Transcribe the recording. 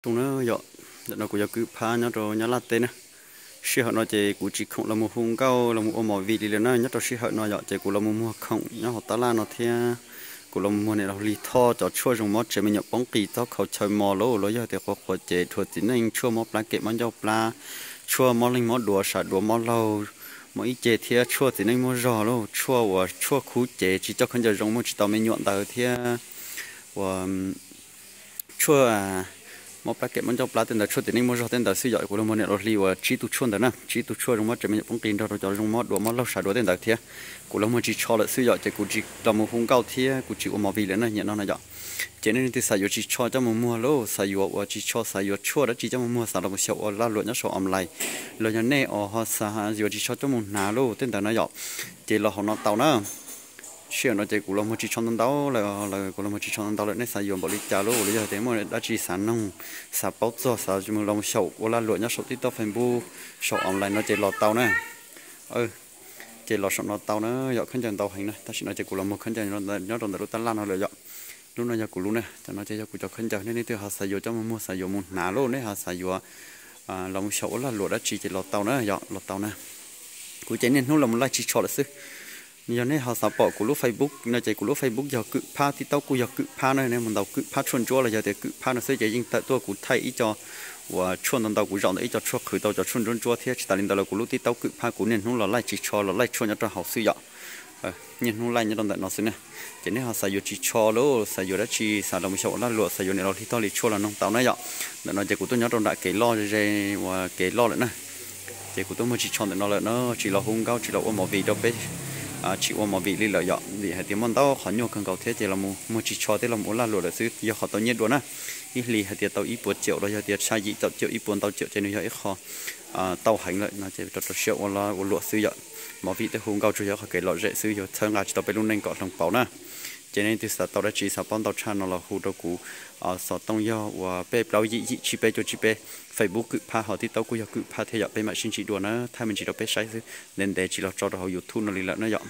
Tus na yom, ntawm no kuv yog Kwm Phab nyob rau Nyab Laj teb na. Sij hawm no ces kuv tsis khoom los mus hu nkauj los mus ua movie li lawm na, nyob rau sij hawm no yom, ces kuv los mus muag khoom nyob hauv tab laj no thiab. Kuv los mus muag niam laug Lig Thoj cov tshuaj zoo mob tsev me nyuam poob qis txob khaus chaw mos lauj, los yog tias qhuav qhuav ces rhuav txiv neej, tshuaj mob plab kem mob ncauj plab, tshuaj mob leeg mob duav sav duav mob laug, mob ib ce thiab tshuaj txiv neej muaj zog lauj, tshuaj uas tshuaj khub cev tsis coj khaub ncaws zoo muaj tsis tau me nyuam ntawd thiab uas tshuaj mob plab kem mob ncauj plab tej ntawd, tshuaj txiv neej muaj zog tej ntawd xwb yom. Kuv los muag niam laug Lig uas tsib tug tshuaj ntawd na, tsib tug tshuaj zoo mob tsev me nyuam poob qis nrog rau cov zoo mob duav mob laug sav duav tej ntawd thiab. Kuv los muag tsis tsho lawm xwb yom, ces kuv tsis los mus hu nkauj thiab kuv tsis ua movie lawm na, nim no no yom. Ces nej leej twg xav yuav tsis tsho coj mus muag lauj, xav yuav uas tsis tsho xav yuav tshuaj dab tsi coj mus muag xav los mus xyaum ua lag luam nyob saum online, los yog nej uas ho xav yuav tsis tsho coj mus hnav lauj tej ntawd na yom, ces los hauv no tau na. Sij hawm no ces kuv los muag tsis tsho ntau ntau lawm, kuv los muag tsis tsho ntau ntau lawm, nej xav yuav npaum li cas lauj, los yog tias muaj dab tsi xav noog, xav paub txog, xav los mus xyaum ua lag luam nyob saum TikTok, Facebook, saum online no ces los tau na. Ces los saum no tau na yom, khaub ncaws ntau heev na, tam sim no ces kuv los muag khaub ncaws nyob rau ntawm lub tab laj no lawm yom. Lub no yog kuv lub na, cov no ces yog kuv cov khaub ncaws, nej leej twg ho xav yuav coj mus muag xav yuav mus hnav lauj, nej ho xav yuav los mus xyaum ua lag luam dab tsi ces los tau na yom, los tau na. Kuv ces niaj hnub los mus laij tsis tsho lawm xwb. Yog nej ho xav pom kuv lub Facebook no ces kuv lub Facebook yog Kwm Phab, TikTok kuj yog Kwm Phab na, nej mus ntaus Kwm Phab tshuaj ntsuab los yog tias Kwm Phab no xwb ces yeej tawm tuaj kuv thaij ib co uas tshuaj ntau ntau, kuv zaum ntawm ib co tshuaj qhwv tau cov tshuaj ntsuab ntsuab thiab. Tsis tas li ntawd los kuv lub TikTok Kwm Phab kuv niaj hnub los laij tsis tsho, los laij tshuaj nyob rau hauv xwb yom. Niaj hnub laij nyob rau ntawm no xwb na. Ces nej ho xav yuav tsis tsho lauj, xav yuav dab tsi, xav los mus xyaum ua lag luam, xav yuav niam laug Lig Thoj li tshuaj los noog tau na yom. Ntawm no ces kuv tuaj nyob rau nram kev loj ze ze uas kev loj lawm na. Ces kuv tuaj muag tsis tsho ntawm no lawm na, tsis los hu nkauj tsis los ua movie rau peb, tsis ua movie li lawm yom, vim hais tias muaj ntau qhov nyuaj kawg nkaus thiab ces los mus muag tsis tsho thiab los mus ua lag luam lawm xwb, yog qhov tau nyiaj dua na. Ib hlis hais tias tau ib puas caum los yog tias tshaj yim caum caum ib puas ntau caum ces nws yog ib qho tau heev lawm no ces rau rau siab ua lag ua luam xwb yom. Movie tej hu nkauj tsuas yog qhov kev lom zem xwb, yuav txhawb nqa tsis tau peb lub neej kom hloov pauv na. Ces nej leej twg xav tau dab tsi xav paub ntau tshaj no los hu rau kuv xov tooj yog uas peb plaub yim yim tsib peb cuaj tsib peb, Facebook Kwm Phab ho TikTok kuj yog Kwm Phab thiab yom, peb mam sib ntsib dua na, thaij me ntsis rau peb saib xwb, ntev ntev tsis los tso rau hauv YouTube no li lawm na yom.